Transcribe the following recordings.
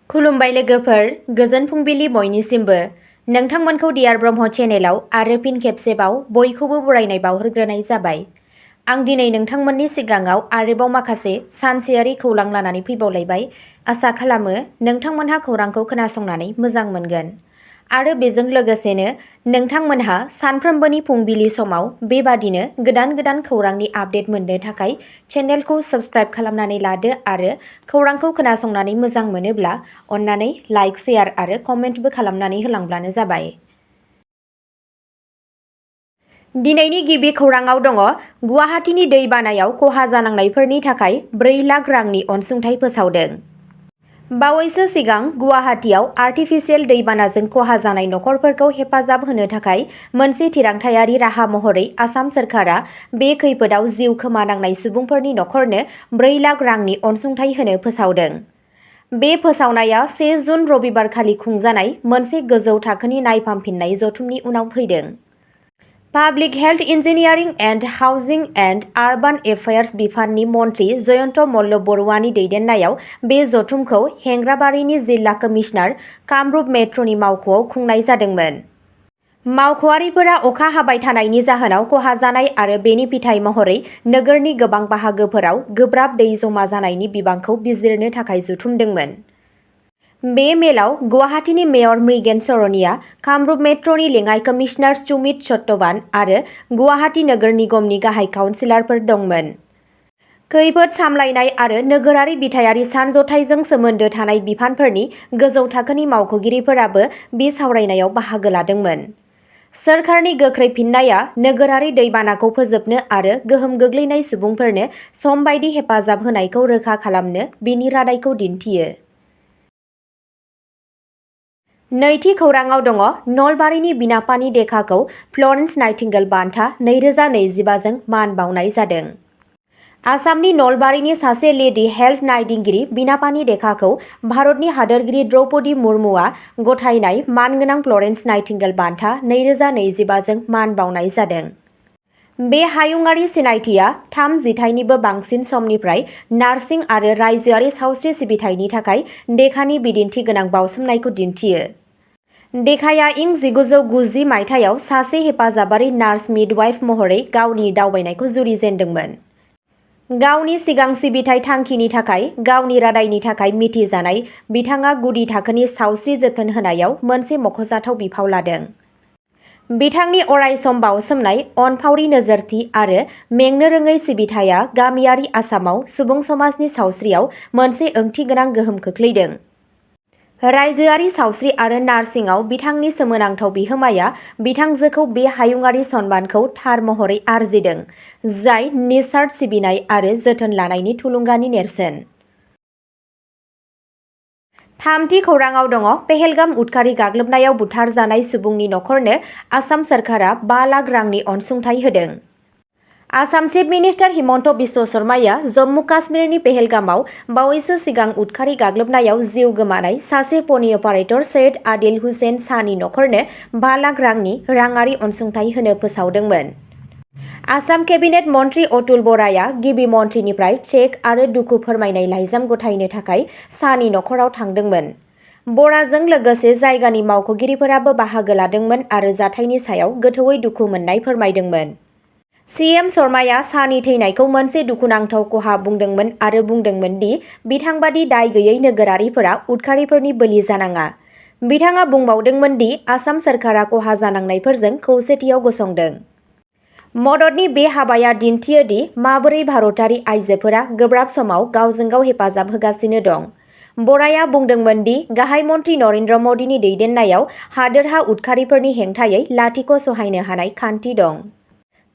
खुलुमबाय लोगोफोर, गोजोन फुंबिलि बयनिसिमबो। नोंथांमोनखौ डियार ब्रह्म चेनेलाव आरो फिन खेबसेबाव बयखौबो बरायनाय बावहरग्रोनाय जाबाय। आं दिनै नोंथांमोननि सिगाङाव आरोबाव माखासे सानसेयारि खौरां लानानै फैबावलायबाय। आसा खालामो नोंथांमोनहा खौरांखौ खोनासंनानै मोजां मोनगोन। आरो बेजों लोगोसेनो नोंथांमोनहा सानफ्रोमबोनि फुंबिलि समाव बेबादिनो गोदान गोदान खौरांनि आपडेट मोननो थाखाय चेनेलखौ साबस्क्राइब खालामनानै लादो आरो खौरांखौ खोनासंनानै मोजां मोनोब्ला अन्नानै लाइक, शेयार आरो कमेन्टबो खालामनानै होलांब्लानो जाबाय। दिनैनि गिबि खौराङाव दङ गुवाहाटीनि दैबानायाव खहा जानांनायफोरनि थाखाय 4 लाख रांनि अनसुंथाइ फोसावदों। बावैसो सिगां गुवाहाटीयाव आर्टिफिशियेल दैबानाजों खहा जानाय नखरफोरखौ हेफाजाब होनो थाखाय मोनसे थिरांथायारि राहा महरै आसाम सोरखारा बे खैफोदाव जिउ खोमानांनाय सुबुंफोरनि नखरनो 4 लाख रांनि अनसुंथाइ होनो फोसावदों। बे फोसावनाया 1 जुन रबिबारखालि खुंजानाय मोनसे गोजौ थाखोनि नायफामफिननाय जथुमनि उनाव फैदों। Public health engineering and housing and urban affairs बिफाननि मन्थ्रि जयन्त मल्ल बरुवानि दैदेननायाव बे जथुमखौ हेंग्राबारिनि जिल्ला कमिशनार कामरुप मेट्र'नि मावख'आव खुंनाय जादोंमोन। मावख'आरिफोरा अखा हाबाय थानायनि जाहोनाव खहा जानाय आरो बेनि फिथाय महरै नोगोरनि गोबां बाहागोफोराव गोब्राब दै जमा जानायनि बिबांखौ बिजिरनो थाखाय जथुमदोंमोन। बे मेलाव गुवाहाटीनि मेयर मृगेन सरनिया, कामरुप मेट्र'नि लेङाइ कमिशनार सुमित सत्यवान आरो गुवाहाटी नोगोर निगमनि गाहाय काउन्सिलरफोर दंमोन। खैफोद सामलायनाय आरो नोगोरारि बिथायारि सानज'थाइजों सोमोन्दो थानाय बिफानफोरनि गोजौ थाखोनि मावख'गिरिफोराबो बे सावरायनायाव बाहागो लादोंमोन। सोरखारनि गोख्रै फिननाया नोगोरारि दैबानाखौ फोजोबनो आरो गोहोम गोग्लैनाय सुबुंफोरनो सम बायदि हेफाजाब होनायखौ रोखा खालामनो बेनि रादायखौ दिन्थियो। नैथि खौराङाव दङ नलबारिनि बिनापानि देकाखौ फ्लरेन्स नाइटिंगेल बान्था 2025 जों मान बावनाय जादों। आसामनि नलबारिनि सासे लेडि हेल्थ नायदिंगिरि बिनापानि देकाखौ भारतनि हादोरगिरि द्रौपदी मुर्मुआ गथायनाय मानगोनां फ्लरेन्स नाइटिंगेल बान्था 2025 जों मान बावनाय जादों। बे हायुंआरि सिनायथिया 3 जिथाइनिबो बांसिन समनिफ्राय नार्सिं आरो रायजोआरि सावस्रि सिबिथायनि थाखाय देकानि बिदिन्थि गोनां बावसोमनायखौ दिन्थियो। देकाया इं 1990 मायथाइयाव सासे हेफाजाबारि नार्स मिडवाइफ महरै गावनि दावबायनायखौ जुरिजेनदोंमोन। गावनि सिगां सिबिथाय थांखिनि थाखाय गावनि रादायनि थाखाय मिथिजानाय, बिथाङा गुदि थाखोनि सावस्रि जोथोन होनायाव मोनसे मख'जाथाव बिफाव लादों। बिथांनि अरायसम बावसोमनाय, अनफावरि नोजोरथि आरो मेंनो रोङै सिबिथाया गामियारि आसामाव सुबुं समाजनि सावस्रियाव मोनसे ओंथिगोनां गोहोम खोख्लैदों। रायजोआरि सावस्रि आरो नार्सिंआव बिथांनि सोमोनांथाव बिहोमाया बिथांजोखौ बे हायुंआरि सन्मानखौ थार महरै आरजिदों, जाय निस्वार्थ सिबिनाय आरो जोथोन लानायनि थुलुंगानि नेरसोन। थामथि खौराङाव दङ पेहेलगाम उदखारि गाग्लोबनायाव बुथारजानाय सुबुंनि नखरनो आसाम सोरखारा 5 लाख रांनि अनसुंथाइ होदों। आसाम चिफ मिनिस्टार हिमन्त बिश्व शर्माया जम्मु काश्मीरनि पेहेलगामाव बावैसो सिगां उदखारि गाग्लोबनायाव जिउ गोमानाय सासे पनि अपारेटर सैयद आदिल हुसैन शाहनि नखरनो 5 लाख रांनि राङारि अनसुंथाइ होनो फोसावदोंमोन। आसाम केबिनेट मन्थ्रि अतुल बराया गिबि मन्थ्रिनिफ्राय चेक आरो दुखु फोरमायनाय लाइजाम गथायनो थाखाय शाहनि नखराव थांदोंमोन। बराजों लोगोसे जायगानि मावख'गिरिफोराबो बाहागो लादोंमोन आरो जाथायनि सायाव गोथौवै दुखु मोननाय फोरमायदोंमोन। सीएम शर्माया शाहनि थैनायखौ मोनसे दुखुनांथाव खहा बुंदोंमोन आरो बुंदोंमोन दि बिथांबादि दाय गैयै नोगोरारिफोरा उदखारिफोरनि बोलि जानाङा। बिथाङा बुंबावदोंमोन दि आसाम सोरखारा खहा जानांनायफोरजों खौसेथियाव गसंदों। मददनि बे हाबाया दिन्थियो दि माबोरै भारतारि आइजोफोरा गोब्राब समाव गावजों गाव हेफाजाब होगासिनो दं। बराया बुंदोंमोन दि गाहाय मन्थ्रि नरेन्द्र मदिनि दैदेननायाव हादोरहा उदखारिफोरनि हेंथायै लाथिख' सहायनो हानाय खान्थि दं।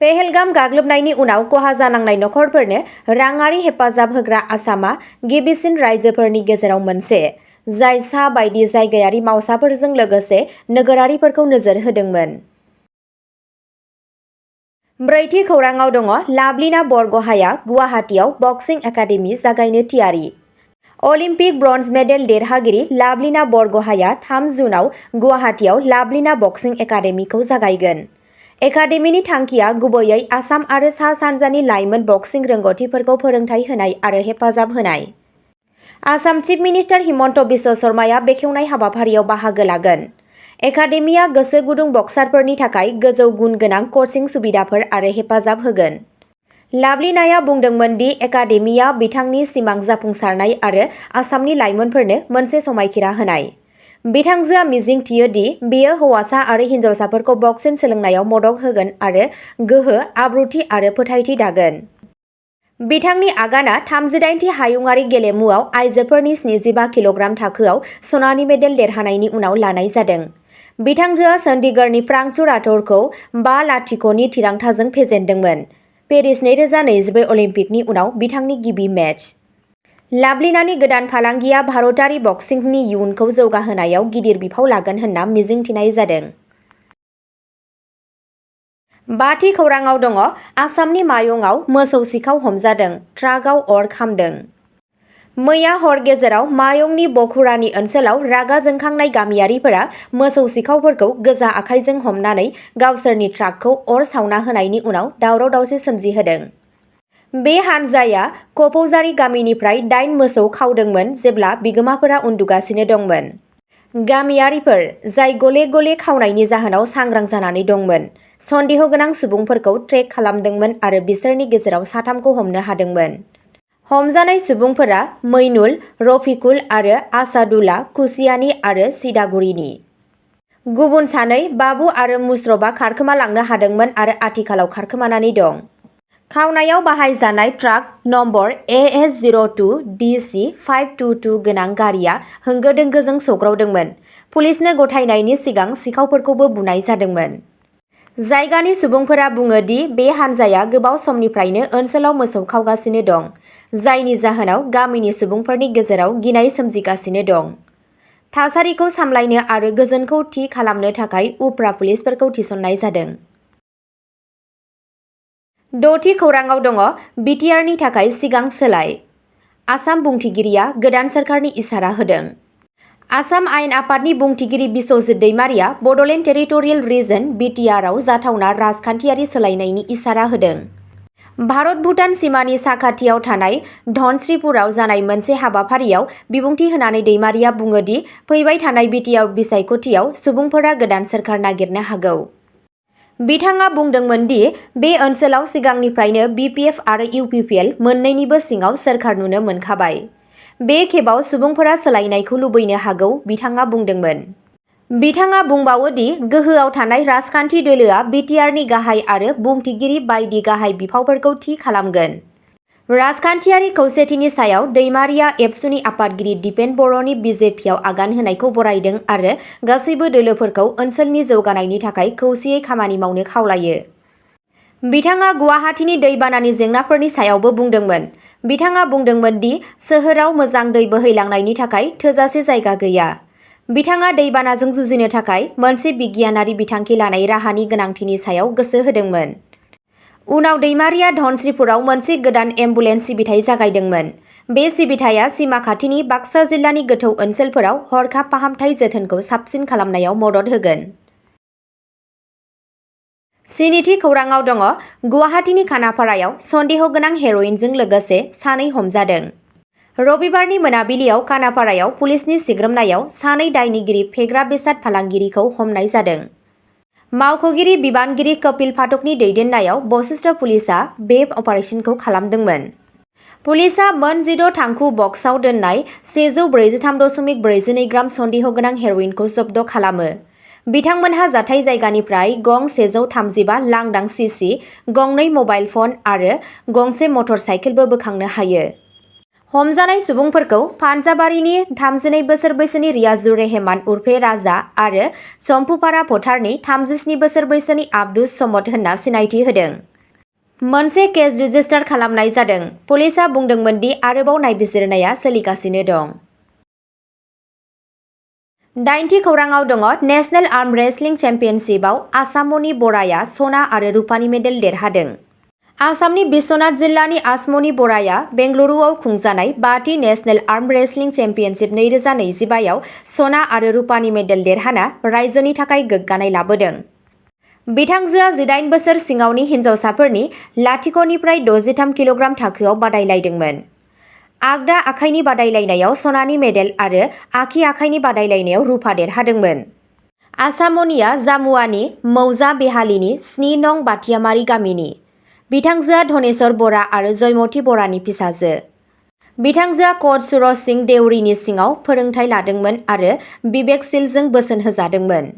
पेहेलगाम गाग्लोबनायनि उनाव खहा जानांनाय नखरफोरनो राङारि हेफाजाब होग्रा आसामआ गिबिसिन रायजोफोरनि गेजेराव मोनसे, जाय सा बायदि जायगायारि मावसाफोरजों लोगोसे नोगोरारिफोरखौ नोजोर होदोंमोन। ब्रैथि खौराङाव दङ लाभलिना बरग'हाइआ गुवाहाटीआव बक्सिं एकाडेमि जागायनो थियारि। अलिम्पिक ब्रन्ज मेडेल देरहागिरि लाभलिना बरग'हाइआ 3 जुनआव गुवाहाटीआव लाभलिना बक्सिं एकाडेमिखौ जागायगोन। एकाडेमिनि थांखिया गुबैयै आसाम आरो सा-सानजानि लाइमोन बक्सिं रोंग'थिफोरखौ फोरोंथाय होनाय आरो हेफाजाब होनाय। आसाम चिफ मिनिस्टार हिमन्त बिश्व शर्माया बेखेवनाय हाबाफारियाव बाहागो लागोन। एकाडेमिया गोसो गुदुं बक्सारफोरनि थाखाय गोजौ गुन गोनां कचिं सुबिदाफोर आरो हेफाजाब होगोन। लाभलिनाया बुंदोंमोन दि एकाडेमिया बिथांनि सिमां जाफुंसारनाय आरो आसामनि लाइमोनफोरनो मोनसे समायखिरा होनाय। बिथांजोआ मिजिंथियो दि बेयो हौवासा आरो हिन्जावसाफोरखौ बक्सिं सोलोंनायाव मदद होगोन आरो गोहो, आब्रुथि आरो फोथायथि दागोन। बिथांनि आगानआ 38थि हायुङारि गेलेमुआव आइजोफोरनि 75 किल'ग्राम थाखोआव सनानि मेडेल देरहानायनि उनाव लानाय जादों। बिथांजोआ चन्डीगढ़नि प्रांशु राठौरखौ 5-0 थिरांथाजों फेजेनदोंमोन। पेरिस 2024 अलिम्पिकनि उनाव बिथांनि गिबि मेच। लाभलिनानि गोदान फालांगिया भारतारि बक्सिंनि इयुनखौ जौगाहोनायाव गिदिर बिफाव लागोन होनना मिजिंथिनाय जादों। 5थि खौराङाव दङ आसामनि मायंआव मोसौ सिखाव हमजादों, ट्राकआव अर खामदों। मैया हर गेजेराव मायंनि बखुरानि ओनसोलाव रागा जोंखांनाय गामियारिफोरा मोसौ सिखावफोरखौ गोजा आखाइजों हमनानै गावसोरनि ट्राकखौ अर सावना होनायनि उनाव दावराव-दावसि सोमजिहोदों। बे हानजाया क'पौजारी गामिनिफ्राय 8 मोसौ खावदोंमोन जेब्ला बिगोमाफोरा उन्दुगासिनो दंमोन। गामियारिफोर, जाय गले-गले खावनायनि जाहोनाव सांग्रां जानानै दंमोन, सन्देह गोनां सुबुंफोरखौ ट्रेक खालामदोंमोन आरो बिसोरनि गेजेराव 3खौ हमनो हादोंमोन। हमजानाय सुबुंफोरा मैनुल, रफिकुल आरो आसादुल्ला कुशियानी आरो सिदागुरिनि। गुबुन 2 बाबु आरो मुश्रफआ खारखोमा लांनो हादोंमोन आरो आथिखालाव खारखोमानानै दं। खावनायाव बाहायजानाय ट्राक नम्बर AS02DC522 गोनां गारिया होंगो-दोंगोजों सौग्रावदोंमोन। पुलिसनो गथायनायनि सिगां सिखावफोरखौबो बुनाय जादोंमोन। जायगानि सुबुंफोरा बुङो दि बे हानजाया गोबाव समनिफ्रायनो ओनसोलाव मोसौ खावगासिनो दं, जायनि जाहोनाव गामिनि सुबुंफोरनि गेजेराव गिनाय सोमजिगासिनो दं। थासारिखौ सामलायनो आरो गोजोनखौ थि खालामनो थाखाय उफ्रा पुलिसफोरखौ थिसननाय जादों। 6थि खौराङाव दङ बिटिआरनि थाखाय सिगां सोलाय। आसाम बुंथिगिरिया गोदान सोरखारनि इसारा होदों। आसाम आयेन आफादनि बुंथिगिरि बिस्वजित दैमारिया बड'लेण्ड टेरिटरियेल रिजन (बिटिआरआव जाथावना राजखान्थियारि सोलायनायनि इसारा होदों। भारत-भुटान सिमानि साखाथियाव थानाय धनस्रीपुराव जानाय मोनसे हाबाफारियाव बिबुंथि होनानै दैमारिया बुङो दि फैबाय थानाय बिटिआर बिसायख'थियाव सुबुंफोरा गोदान सोरखार नागिरनो हागौ। बिथाङा बुंदोंमोन दि बे ओनसोलाव सिगांनिफ्रायनो बिपिएफ आरो इउपिपिएल मोन्नैनिबो सिङाव सोरखार नुनो मोनखाबाय। बे खेबाव सुबुंफोरा सोलायनायखौ लुबैनो हागौ, बिथाङा बुंदोंमोन। बिथाङा बुंबावो दि गोहोआव थानाय राजखान्थि दोलोआ बिटिआरनि गाहाय आरो बुंथिगिरि बायदि गाहाय बिफावफोरखौ थि खालामगोन। राजखान्थियारि खौसेथिनि सायाव दैमारिया एबसुनि आफादगिरि दिपेन बर'नि बिजेपिआव आगान होनायखौ बरायदों आरो गासैबो दोलोफोरखौ ओनसोलनि जौगानायनि थाखाय खौसेयै खामानि मावनो खावलायो। बिथाङा गुवाहाटीनि दैबानानि जेंनाफोरनि सायावबो बुंदोंमोन। बिथाङा बुंदोंमोन दि सोहोराव मोजां दै बोहैलांनायनि थाखाय थोजासे जायगा गैया। बिथाङा दैबानाजों जुजिनो थाखाय मोनसे बिगियानारि बिथांखि लानाय राहानि गोनांथिनि सायाव गोसो होदोंमोन। उनाव दैमारिया धनस्रीपुराव मोनसे गोदान एम्बुलेन्स सिबिथाइ जागायदोंमोन। बे सिबिथाया सिमा खाथिनि बाक्सा जिल्लानि गोथौ ओनसोलफोराव हरखाब फाहामथाय जोथोनखौ साबसिन खालामनायाव मदद होगोन। 7थि खौराङाव दङ गुवाहाटीनि खानापारायाव सन्देह गोनां हेर'इनजों लोगोसे 2 हमजादों। रबिबारनि मोनाबिलियाव खानापारायाव पुलिसनि सिग्रोमनायाव 2 दायनिगिरि फेग्रा बेसाद फालांगिरिखौ हमनाय जादों। मावख'गिरि बिबानगिरि कपिल फाटकनि दैदेननायाव बशिष्ठ पुलिसआ बे अपारेसनखौ खालामदोंमोन। पुलिसआ मोन 16 थांखु बक्सआव दोननाय 143.42 ग्राम सन्देह गोनां हेर'इनखौ जब्द खालामो। बिथांमोनहा जाथाय जायगानिफ्राय गं 135 लांदां सीसी, गंनै मबाइल फन आरो गंसे मटर साइकेलबो बोखांनो हायो। हमजानाय सुबुंफोरखौ पान्जाबारिनि 32 बोसोर बैसोनि रियाजुर रेहमान उर्फे राजा आरो सम्फुपारा फोथारनि 37 बोसोर बैसोनि आब्दुस समद होनना सिनायथि होदों। मोनसे केस रेजिस्टार खालामनाय जादों। पुलिसआ बुंदोंमोन दि आरोबाव नायबिजिरनाया सोलिगासिनो दं। 8थि खौराङाव दङ नेशनेल आर्म रेसलिं चेम्पियनशिपआव आसामनि बराया सना आरो रुपानि मेडेल देरहादों। आसामनि बिश्वनाथ जिल्लानि आचमनि बराया बेंगलुरुआव खुंजानाय 5थि नेशनेल आर्म रेसलिं चेम्पियनशिप 2025 आव सना आरो रुपानि मेडेल देरहाना रायजोनि थाखाय गोग्गानाय लाबोदों। बिथांजोआ 18 बोसोर सिङावनि हिनजावसाफोरनि 0 निफ्राय 63 किल'ग्राम थाखोआव बादायलायदोंमोन। आगदा आखाइनि बादायलायनायाव सनानि मेडेल आरो आगसि आखाइनि बादायलायनायाव रुपा देरहादोंमोन। आसामनिया जामुवानि मौजा बेहालिनि 7 नं बाथियामारि गामिनि। बिथांजोआ धनेश्वर बरा आरो जयमती बरानि फिसाजो। बिथांजोआ क'च सुरज सिंह देउरीनि सिङाव फोरोंथाय लादोंमोन आरो बिबेकशीलजों बोसोन होजादोंमोन।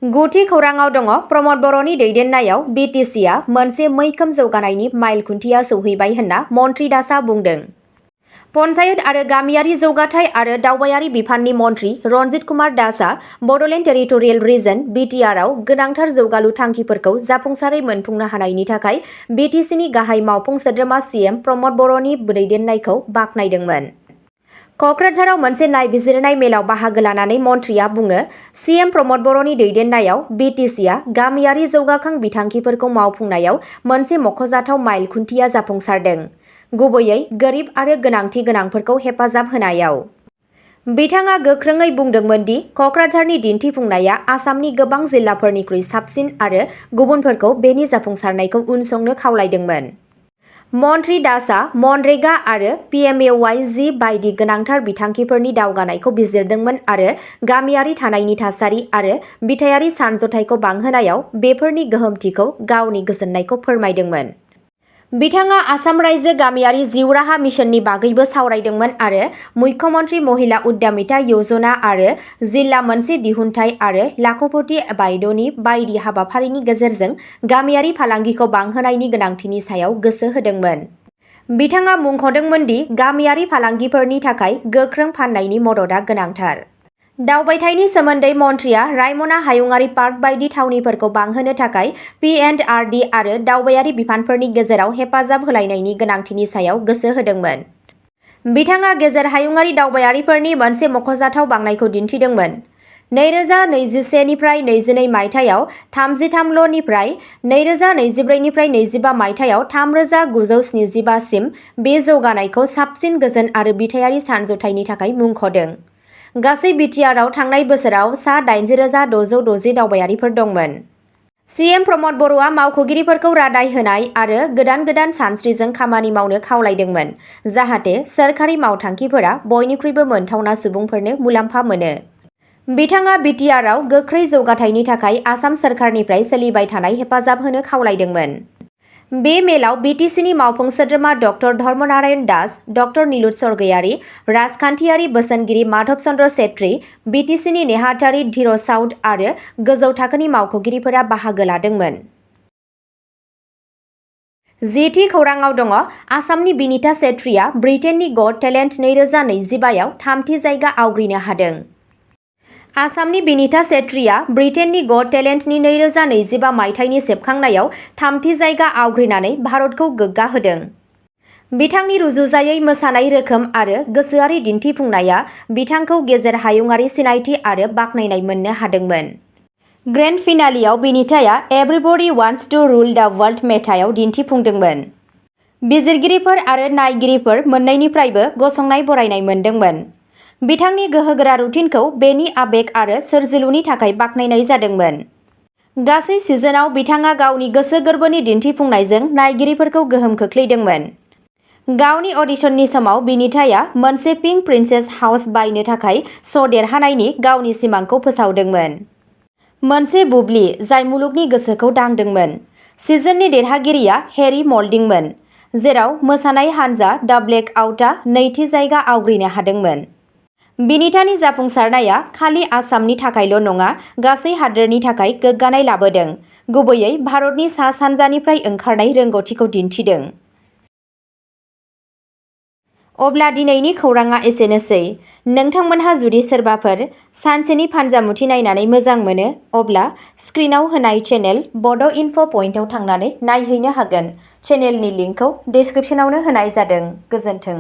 गुथि खौराङाव दङ प्रमद बर'नि दैदेननायाव BTCआ मोनसे मैखोम जौगानायनि माइल खुन्थिया सौहैबाय होनना मन्त्रि दासआ बुंदों। पन्चायत आरो गामियारि जौगाथाय आरो दावबायारि बिफाननि मन्त्रि रन्जित कुमार दासआ बड'लेण्ड टेरिटरियेल रिजन BTRआव गोनांथार जौगालु थांखिफोरखौ जाफुंसारै मोनफुंनो हानायनि थाखाय BTCनि गाहाय मावफुं सोद्रोमा CM प्रमद बर'नि दैदेननायखौ बाख्नायदोंमोन। क'क्राझाराव मोनसे नायबिजिरनाय मेलाव बाहागो लानानै मन्थ्रिया बुङो, CM प्रमद बर'नि दैदेननायाव BTCआ गामियारि जौगाखां बिथांखिफोरखौ मावफुंनायाव मोनसे मख'जाथाव माइल खुन्थिया जाफुंसारदों, गुबैयै गोरिब आरो गोनांथि गोनांफोरखौ हेफाजाब होनायाव। बिथाङा गोख्रोङै बुंदोंमोन दि क'क्राझारनि दिन्थिफुंनाया आसामनि गोबां जिल्लाफोरनिख्रुइ साबसिन आरो गुबुनफोरखौ बेनि जाफुंसारनायखौ उनसंनो खावलायदोंमोन। मन्त्रि दासआ मनरेगा आरो PMAY-G बायदि गोनांथार बिथांखिफोरनि दावगानायखौ बिजिरदोंमोन आरो गामियारि थानायनि थासारि आरो बिथायारि सानज'थायखौ बांहोनायाव बेफोरनि गोहोमथिखौ गावनि गोजोननायखौ फोरमायदोंमोन। बिथाङा आसाम रायजो गामियारि जिउ राहा मिशननि बागैबो सावरायदोंमोन आरो मुख्यमन्त्री महिला उद्यमिता यजना आरो जिल्ला मोनसे दिहुनथाय आरो लाखपति बायद'नि बायदि हाबाफारिनि गेजेरजों गामियारि फालांगिखौ बांहोनायनि गोनांथिनि सायाव गोसो होदोंमोन। बिथाङा मुंख'दोंमोन दि गामियारि फालांगिफोरनि थाखाय गोख्रों फान्नायनि मददआ गोनांथार। दावबायथायनि सोमोन्दै मन्थ्रिया रायमना हायुङारि पार्क बायदि थावनिफोरखौ बांहोनो थाखाय P&RD आरो दावबायारि बिफानफोरनि गेजेराव हेफाजाब होलायनायनि गोनांथिनि सायाव गोसो होदोंमोन। बिथाङा गेजेर हायुङारि दावबायारिफोरनि मोनसे मख'जाथाव बांनायखौ दिन्थिदोंमोन। 2021 निफ्राय 22 मायथाइयाव 33ल' निफ्राय 2024 निफ्राय 25 मायथाइयाव 3975 सिम बे जौगानायखौ साबसिन गोजोन आरो बिथायारि सानज'थायनि थाखाय मुंख'दों। गासै BTRआव थांनाय बोसोराव सा 80,660 दावबायारिफोर दंमोन। CM प्रमद बर'आ मावख'गिरिफोरखौ रादाय होनाय आरो गोदान सानस्रिजों खामानि मावनो खावलायदोंमोन, जाहाथे सोरखारि मावथांखिफोरा बयनिख्रुइबो मोनथावना सुबुंफोरनो मुलाम्फा मोनो। बिथाङा BTRआव गोख्रै जौगाथायनि थाखाय आसाम सोरखारनिफ्राय सोलिबाय थानाय हेफाजाब होनो खावलायदोंमोन। बे मेलाव BTCनि मावफुं सोद्रोमा डक्टर धर्मनारायण दास, डक्टर नीलुत स्वर्गयारी, राजखान्थियारि बोसोनगिरि माधव चन्द्र सेत्री, BTCनि नेहाथारि धीरज साउद आरो गोजौ थाखोनि मावख'गिरिफोरा बाहागो लादोंमोन। जिथि खौराङाव दङ आसामनि बिनिता सेत्रीआ ब्रिटेननि गट टेलेन्ट 2025 आव थामथि जायगा आवग्रिनो हादों। आसामनि बिनिता सेत्रीआ ब्रिटेननि गट टेलेन्टनि 2025 मायथाइनि सेबखांनायाव थामथि जायगा आवग्रिनानै भारतखौ गोग्गा होदों। बिथांनि रुजुजायै मोसानाय रोखोम आरो गोसोआरि दिन्थिफुंनाया बिथांखौ गेजेर हायुङारि सिनायथि आरो बाख्नायनाय मोननो हादोंमोन। ग्रेन्ड फिनालेआव बिनिताया एभरिबडी वान्ट्स टु रुल द वर्ल्ड मेथाइआव दिन्थिफुंदोंमोन। बिजिरगिरिफोर आरो नायगिरिफोर मोन्नैनिफ्रायबो गसंनाय बरायनाय मोनदोंमोन। बिथांनि गोहोगोरा रुटिनखौ बेनि आबेग आरो सोरजिलुनि थाखाय बाख्नायनाय जादोंमोन। गासै सिजनआव बिथाङा गावनि गोसो गोरबोनि दिन्थिफुंनायजों नायगिरिफोरखौ गोहोम खोख्लैदोंमोन। गावनि अडिशननि समाव बिनिताया मोनसे पिंक प्रिन्सेस हाउस बायनो थाखाय देरहानायनि गावनि सिमांखौ फोसावदोंमोन। मोनसे बुब्लि जाय मुलुगनि गोसोखौ दांदोंमोन। सिजननि देरहागिरिया हेरी मल्डिंमोन, जेराव मोसानाय हानजा द ब्लेक आउटआ नैथि जायगा आवग्रिनो हादोंमोन। बिनितानि जाफुंसारनाया खालि आसामनि थाखायल' नङा, गासै हादोरनि थाखाय गोग्गानाय लाबोदों, गुबैयै भारतनि सा-सानजानिफ्राय ओंखारनाय रोंग'थिखौ दिन्थिदों। अब्ला दिनैनि खौराङा एसेनोसै। नोंथांमोनहा जुदि सोरबाफोर सानसेनि फानजामुथि नायनानै मोजां मोनो, अब्ला स्क्रिनआव होनाय चेनेल बड' इनफ' पइन्टआव थांनानै नायहैनो हागोन। चेनेलनि लिंकखौ डिस्क्रिप्शनावनो होनाय जादों। गोजोन्थों।